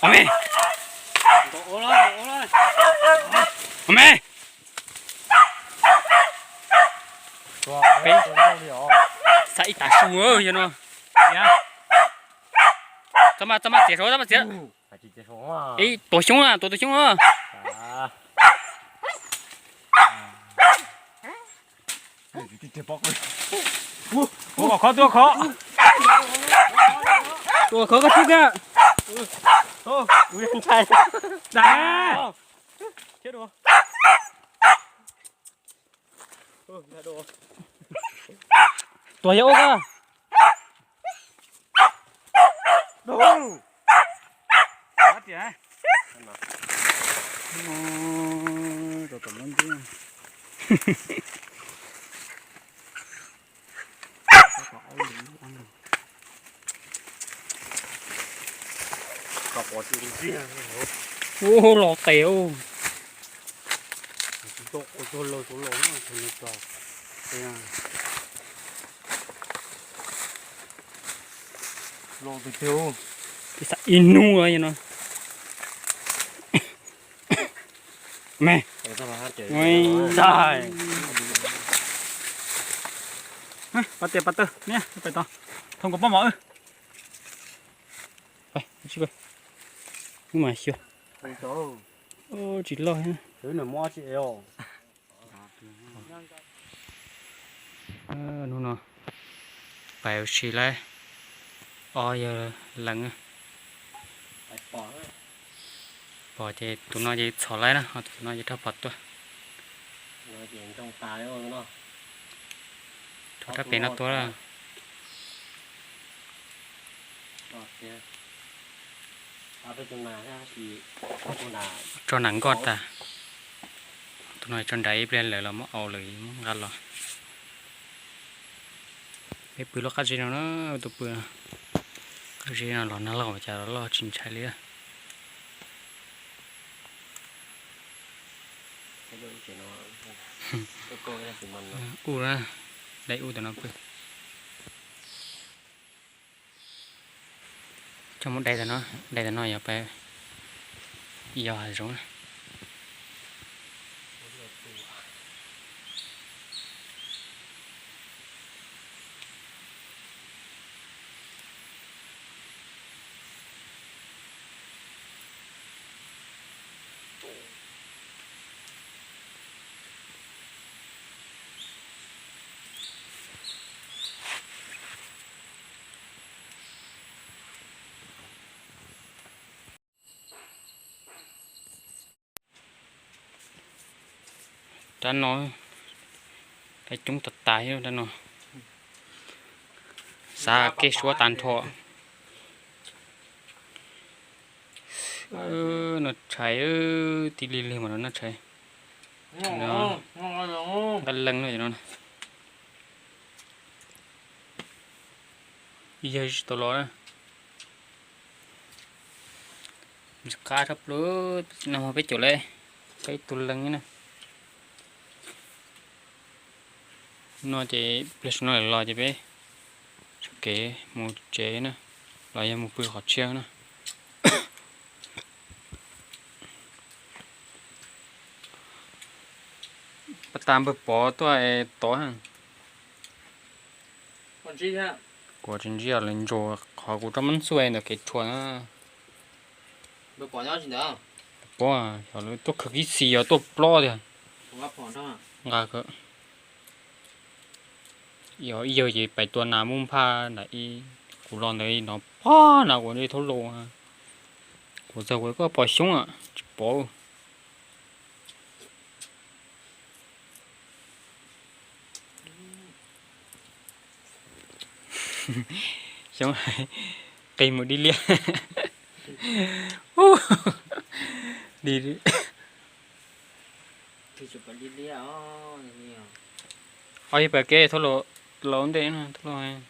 Ua me. Ua me. Peb xav ib tag su yog no. Txhob maj, txhob maj txiav saud, txhob maj txiav. Ib tuag xyoob na, tuag tuag xyoob na. Tua khov, tua khov. Tua khov koj tub ka. Ntshai. Tua yog ua ka. Ua los tes. Ib nub no. Me. Pas tias pas tawg ne, pais tod. Thov kuv pab mom wb. Wb mas xyuas. Tsis loj. Hnub no pais ua si lawm, ob yawg lees. Pom ces tus no ces txhom laib na, ho tus no ces rov pom tuaj. Rov rab pem no tuaj. Tso nram nkoj tas. Tus no tso nrad ib pliag lawm los muab au lawm muab nqa los. Peb pw lub qab zib no na, tus pw qab zib no los nag loj cas los loj tsis ntshai li. Ub na, dai ub tam no pw. Coj mus dai tam no, dai tam no yog pab yog hav zoov na. Rab no, rab coob tas tas rab no. Xav kev suab tas nrho. No tshais, tib lig lig mas no tshais. Nqaij leej no. Ib yawg tsis tau los na. Qab tshaj plaws no, peb caum lawm, peb ib tug leej na. No ces pliag no lawm los ces peb sawv kev mus tsev na, los yog mus pw qhov tshiab na. Pas tas npawg Pov tuaj es tod. Kuv tsis ntsib lawv ntsuag qhov kuv tso mab ntxuaj ntawm kev tshuam na. Pov, xyov lawv tuaj khawv kib xis yog tuaj plob tiag. Nqa, yog ib yawg ces pais tua nas muaj nphaj nram ib, kuv los ntawd no pog nas kuv ntsej thaub laus. Kuv txog kuv koj pom xyoob tsis pov. Xyoob qis mus dib liab. Ob yawg pas kev thaub laus ntej, thaub laus.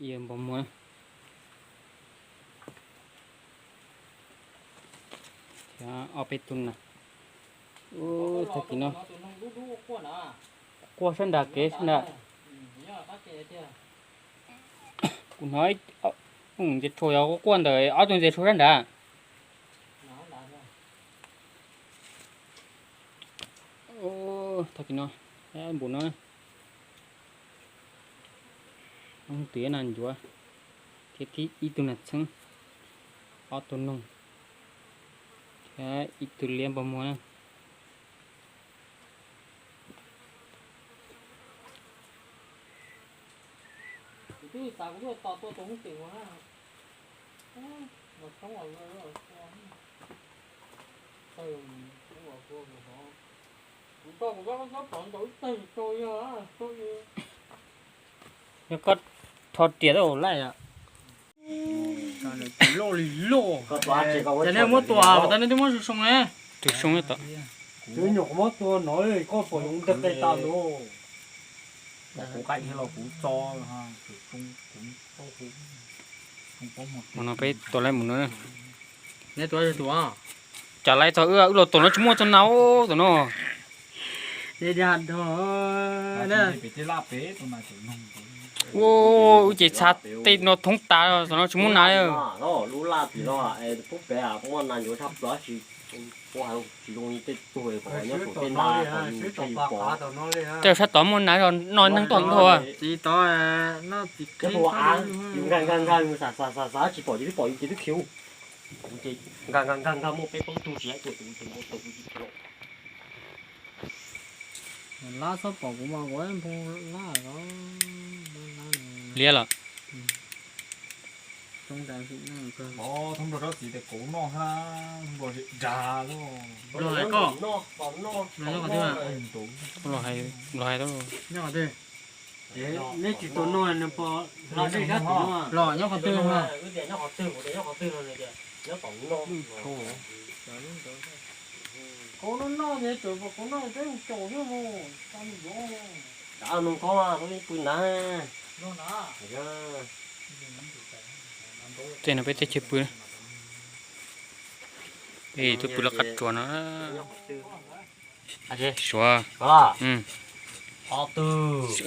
Yawg npog muag. Ob peb tug nas. Tag kis no quaj sab nrag kev sab nrag. Kuv hnov Ntses rhuav yog quaj ntawm ob tug ntses rhuav sab nrad. Tag kis no, npum no, twm na ncuav, thiab ib tug nas txheeb, ob tug noog, thiab ib tug liab npog muag na. Yog koj rho riam tau laij. Cov nej muab tua, cov nej twb muab soo soo ne. Tus soo tom. Twb nyuam qhuav muab tua no, koj pom yoov nteg qe tas no. Kuv qaim los kuv tso, mus no peb tua laij mus no. Neb tua tus, cas laij txog wb, wb los tom no tsis muaj txog na, tom no. Ua, wb ces txha tej no thoob tas, tom no tsis muaj nas li. Tej sab tod muaj nas no neeg tuaj ntau. Lab txhob pom kuv mas kuv npoo lab os. Liab los. Thoob nrog sab txiv tias kauv noj hab, npua zem dag lawm. Los hais koj, los hais, los hais. Neb tsis tau noj nws pom los nyob qhov twg. Kauv noj noj ces tseem pom kauv noj ces peb mus caum xwb mus, tsa mus yuav. Dav nug koj, koj pw nrad. Tej no peb teb chaws pw, peb tuaj pw lawv qab tsuas no. Suav,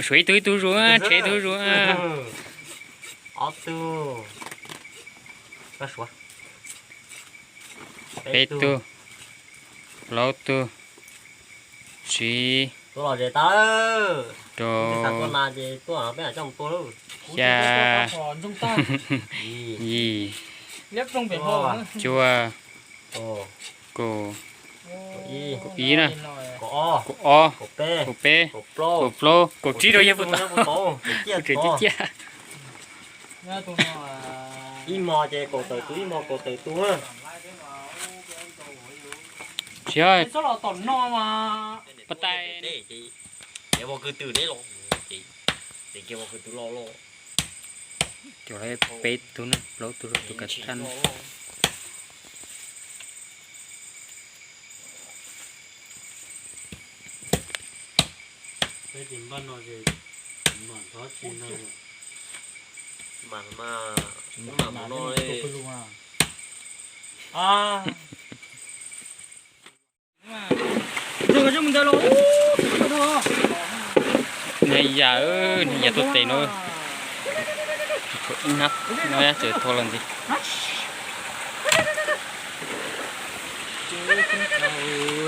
suav ib tug ib tug zuj, tshev ib tug zuj. Peb tug, plaub tug, tsib, rau, xya, yim, cuaj, kaum ib na, kaum ob, kaum peb, kaum plaub, kaum tsib rau yog puas tau, kaum tsib ciaj. Ib hmo ces kaum tawm tus, ib hmo kaum tawm tus. Tsis yog, pas tais. Cov peb tug na, plaub tug rau tus kav tag na. Niag yam, niag yam tuaj tes no, ib hnab no tseem thau los ntxiv.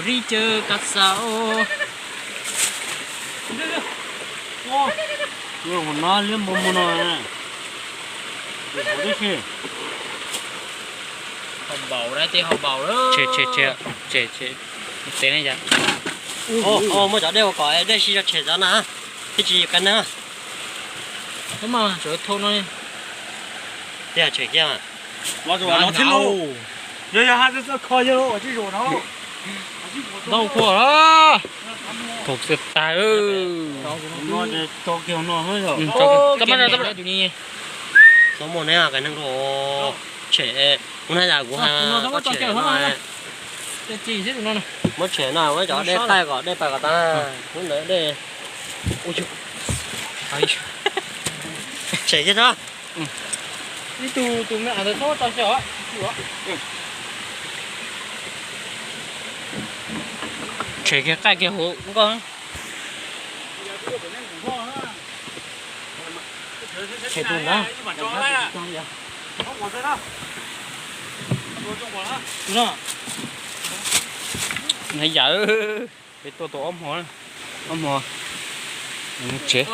Ri caw kav xav. Ua no liab npog muag no. Ho npaum na, tej ho npaum lawm. Tshem, tshem, tshem, tshem, tshem. Tes ne yom. Muab cov dej ua kom dej sib zog tshem cov na, thiaj tsis qab na. Tshem kiag. Yog yog hais tias txawj kho yog ua tsis zoo no. Ntau khuaj. Thaum xwb tag. Tso kiag no. Txhob muaj neb qe neeg rau tshem. Kuv na yam kuv hais, muab tshem no, muab cov dej qaij kom dej pais kom tag. Hnub ntawd dej. Tshem kiag tso. Ib tug tus me ntawd txhob tso kiag os. Tshem kiag qaij kiag hauv nkoj. Tshem tus ntawd. Na yawm, peb tuaj tau ob hmo, ob hmo mus tsev.